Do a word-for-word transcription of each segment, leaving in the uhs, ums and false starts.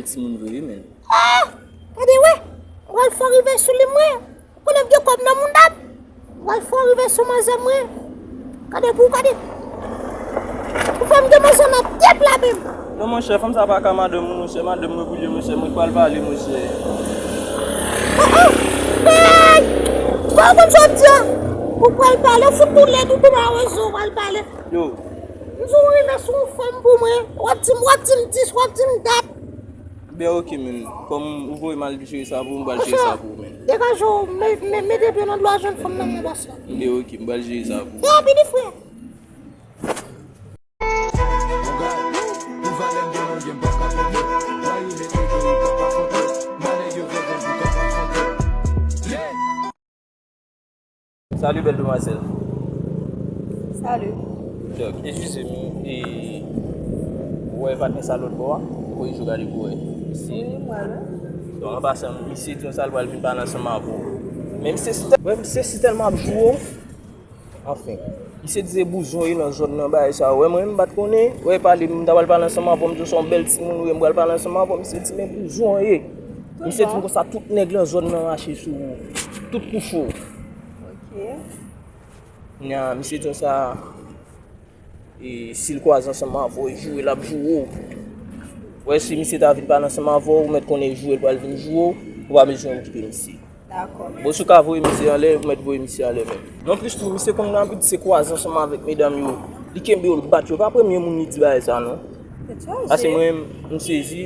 Timoun vre wi, men. Ah! Gade, wè! Mwen fò rive sou li, mwen. Ou konnen m gen kòb nan mouda m. Mwen fò rive sou manzè, mwen. Gade pou w gade. Ou fè m gen manzè nan tèt la menm. Non, monchè, fanm sa pa ka madanm ou, monchè. Madanm mwen pou li, monchè. Mwen pral pale, monchè. Oh, oh! Hey! Bon, konn sa w ap di a. Ou pral pale, ou fout tou lèd, ou tou mawozo, ou pral pale. Yo. M di w rive sou yon fanm pou mwen. W ap di m, w ap di m dis, w ap di m dat. Ben, ok, men. Kòm ou voye m al jere sa pou ou, m pral jere sa pou ou, men. Degaje w, me- me- mete pye nan dlo a, jwenn fanm nan, men, bòs la. Ben, ok, m pral jere sa pou ou. Fè rapid wi, frè. Salut, belle demoiselle. Salut. Donk, eskize m, e, ou wè patnè sa lòt bò a? Korije w gade pou wè. Si. Wi, m wè l. Donk, an pasan, misye di yon sa l pral vin pale ansanm avè w. Men misye si tè- wè, misye si tèlman ap joure w. Anfen, misye di se bouzon ye nan zòn nan, bagay sa. Wè, mwen, m pa t konnen. Wè, pale, m ta pral pale ansanm avè w, m di w se yon bèl timoun ou ye, m pral pale ansanm avè w. Misye di men bouzon ye. Misye di m konsa tout nèg nan zòn nan mache sou ou. Tout kou cho. Ok. Nya, misye di w sa, e, si l kwaze ansanm avè w, e joure l ap joure w. Wè, si misye ta vin pale ansanm avè w, ou mèt konnen e joure l pral vin joure w, ou pa bezwen okipe misye. Dakò. Bon, si w ka voye misye anlè, ou mèt voye misye anlè menm. Non plis tou, misye konn abitye kwaze ansanm avèk medam yo. Li kenbe yo, l bat yo. Pa premye moun li di bagay sa, non. Tèt chaje. Paske mwen menm, m sezi.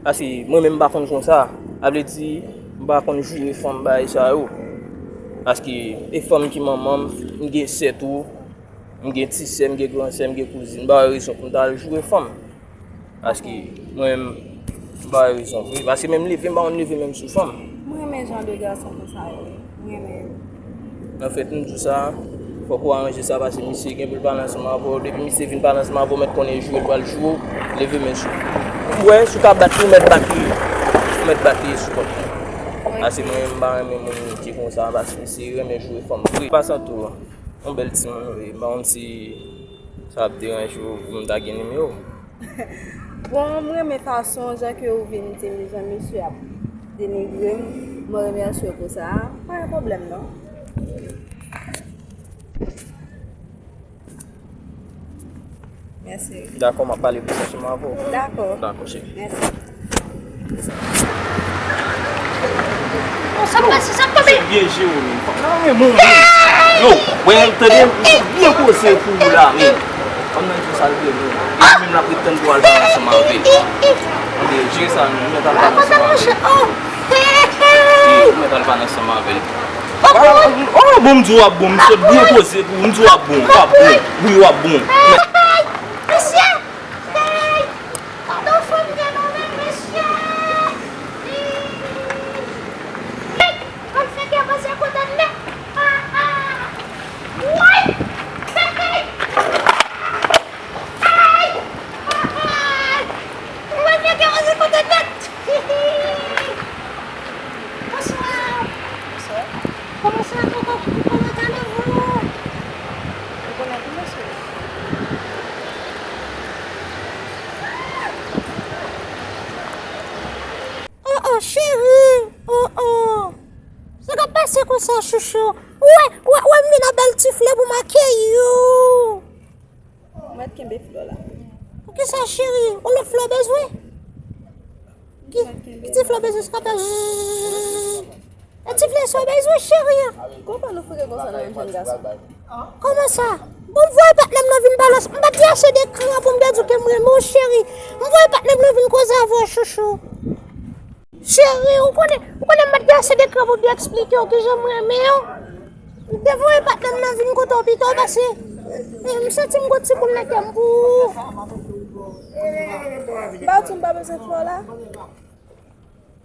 Paske mwen menm, m pa konn konsa. Sa vle di, m pa konn joure fanm bagay sa yo. Paske e fanm ki manman m, m gen sè tou. M gen ti sè, m gen gran sè, m gen kouzin. M pa wè rezon pou m ta al joure fanm. Paske mwen menm, m pa wè rezon vre. Paske menm leve, m pa konn leve menm sou fanm. Mwen renmen jan de gason konsa yo ye. Mwen renmen yo. Anfèt, m di w sa, fòk ou aranje sa, paske misye gen pou l pale ansanm avè w. Depi misye vin pale ansanm avè w, mèt konnen joure l pral joure w, leve men sou li. Ou wè, si w ka bat li, ou mèt bat li. Ou mèt bat li sou kont li. Paske mwen menm, m pa renmen moun ki konsa, paske misye renmen joure fanm vre. Pasan tou. Yon bèl timoun, wi. M pa konn si sa ap deranje w pou m ta gen nimewo w. Bon, m renmen fason jan ke ou vin di m jan misye ap denigre m. Mwen remèsye w pou sa. Pa gen pwoblèm, non. Mèsi. Dakò, m ap pale plis ansanm avè w. Dakò. Dakò, cheri. Mèsi. Bon, sa k pase, sa k tonbe? Se byen jere w, men. Fòk nan renmen w, men. Yo, wè, tande, m se byen koze pou ou la, men. Fanm nan di sa l vle, men. Li menm l ap ret tann pou w al pale ansanm avè l. Tande, jere sa, men. Ou mèt al pale ansanm avè l. Ou mèt al pale ansanm avè l. Oh, bon, m di w ap bon, m sot byen koze pou ou, m di w ap bon, w ap bon. Wi, w ap bon. Mesye! Hey! Gade yon fanm gen nan men, mesye! Hey! Hey! Konn fè kè pase kote nèt! Ah, ah! Woy! Hey! Hey! Hey! Hey! Konn fè kè pase kote nèt! Bonswa! Bonswa. Comment ça, comment, comment allez-vous? Mwen konnen tou, mesye. Oh, oh, cheri. Oh, oh. Sa k ap pase konsa, chouchou? Ou wè, ou wè, ou wè m vin ak bèl ti flè pou m akeyi w. Mwen kenbe flè la. Poukisa, cheri? Yon lòt flè w bezwen? Ki, ki ti flè w bezwen sa k ap fè zzzz? E ti flè sa w bezwen, cheri? Kòman nou fouke konsa nan yon jèn gason? Kòman sa? Bon, m voye patnè m nan vin pale, m pa t gen ase de kran pou m te di w ke m renmen w, cheri. M voye patnè m nan vin koze avè w, chouchou. Cheri, ou konnen, ou konnen m pa t gen ase de kran pou m te eksplike w kijan m renmen w. M te voye patnè m nan vin kote w pito, paske, eh, m santi m gon ti boul nan kè m pou ou. M pa di w m pa bezwen flè w la.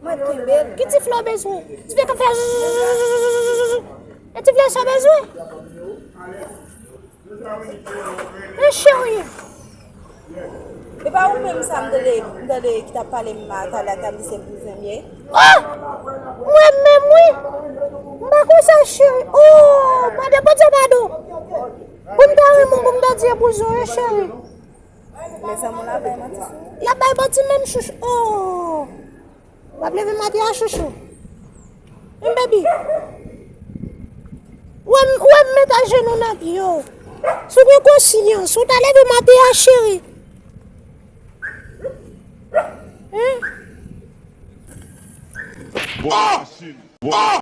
Mwen kenbe l. Ki ti flè w bezwen? Ti flè k ap fè zzzz. E ti flè sa w bezwen? Men cheri. E pa ou menm sa m tande, m tande ki t ap pale m a talè a, k ap di se bouzen m ye? Oh! Mwen menm wi. M pa konsa, cheri. Oh, mande Bondye padon. Pou m ta renmen w, pou m ta di e bouzen w ye, cheri. Mezanmi, w la bay manti sou. Y ap bay manti menm, chouchou. Oh! W ap leve maten a, chouchou. Yon baby. Ou wè m, ou wè m met ajenou nan pye w. Si w gen konsyans, ou ta leve maten a, cheri. Hein? Bon, machin. Bon.